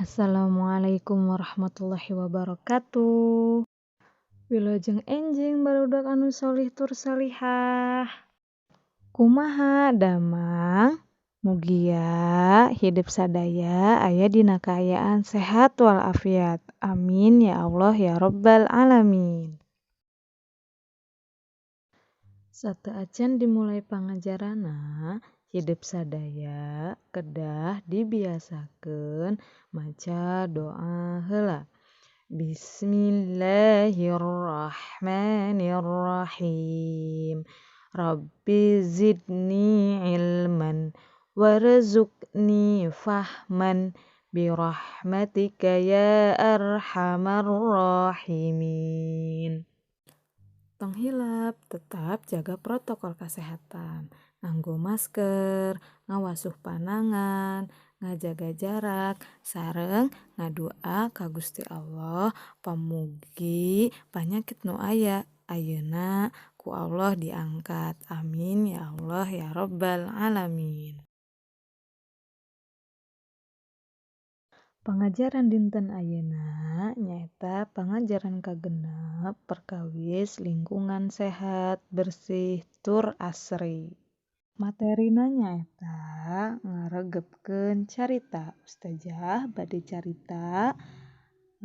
Assalamualaikum warahmatullahi wabarakatuh. Wilujeng enjing barudak anu sholih tur sholihah. Kumaha damang? Mugia hidup sadaya aya dina kaayaan sehat walafiat. Amin ya Allah ya robbal alamin. Sateuacan dimulai pangajaranna, hidup sadaya kedah dibiasakeun maca doa heula. Bismillahirrahmanirrahim. Rabbi zidni ilman warzuqni fahman birahmatika ya arhamar rahimin. Tong hilap, tetap jaga protokol kesehatan. Nganggo masker, ngawasuh panangan, ngajaga jarak, sareng ngadua ka Gusti Allah pamugi panyakit nu aya ayeuna ku Allah diangkat. Amin ya Allah ya robbal alamin. Pangajaran dinten ayeuna nyaeta pangajaran kagenep perkawis lingkungan sehat, bersih, tur asri. Materina nyaeta ngaregepkeun carita. Ustazah bade carita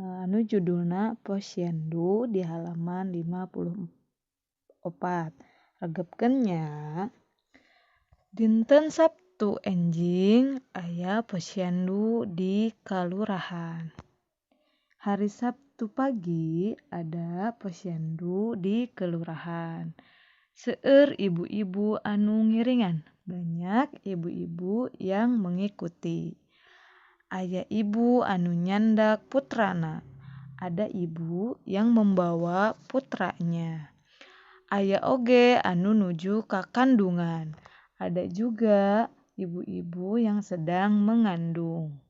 anu judulna Posyandu di halaman 54. Regepkeun nya. Dinten Sabtu enjing aya posyandu di kalurahan. Hari Sabtu pagi ada posyandu di kelurahan. Seueur ibu-ibu anu ngiringan, banyak ibu-ibu yang mengikuti. Aya ibu anu nyandak putrana, ada ibu yang membawa putranya. Aya oge anu nuju ka kandungan, ada juga ibu-ibu yang sedang mengandung.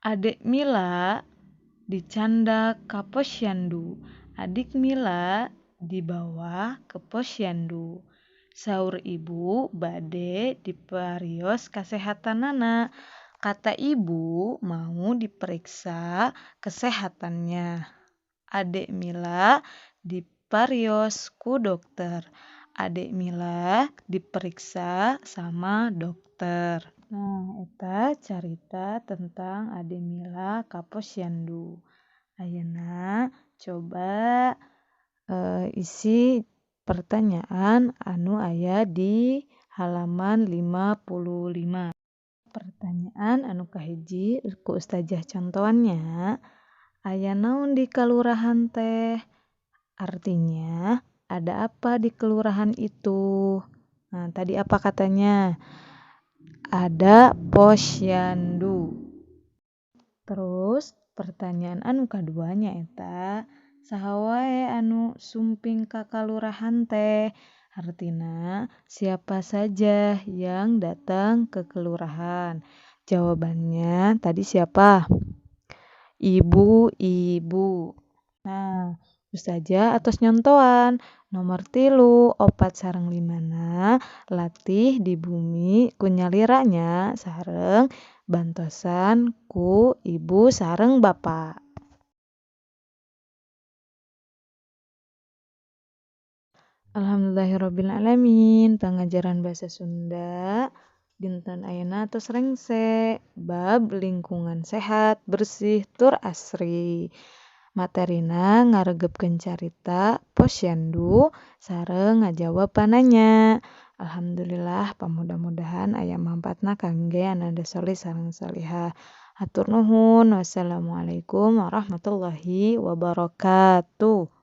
Adek Mila dicandak ka posyandu, adik Mila dibawa ke posyandu. Saur ibu bade diparios kasehatanana. Kata ibu mau diperiksa kesehatannya. Adek Mila diparios ku dokter. Adek Mila diperiksa sama dokter. Nah, eta carita tentang Adek Mila ka posyandu. Ayeuna coba isi pertanyaan anu aya di halaman 55. Pertanyaan anu kahiji ku ustazah contohannya, aya naon di kalurahan teh? Artinya ada apa di kelurahan itu? Nah, tadi apa katanya? Ada posyandu. Terus pertanyaan anu kaduanya eta saha wae anu sumping ka kalurahan teh? Artina siapa saja yang datang ke kelurahan? Jawabannya tadi siapa? Ibu-ibu. Nah, ustazah atos nyontoan nomor 3, 4 sareng 5 latih di bumi ku nyalira nya sareng bantosan ku ibu sareng bapak. Alhamdulillahirabbil alamin, pangajaran bahasa Sunda dinten ayeuna tos rengse bab lingkungan sehat, bersih, tur asri. Materina ngaregepkeun carita posyandu sareng ngajawab pananya. Alhamdulillah pamudah-mudahan aya mangpaatna kangge ananda sholih sareng sholihah. Hatur nuhun. Wassalamualaikum warahmatullahi wabarakatuh.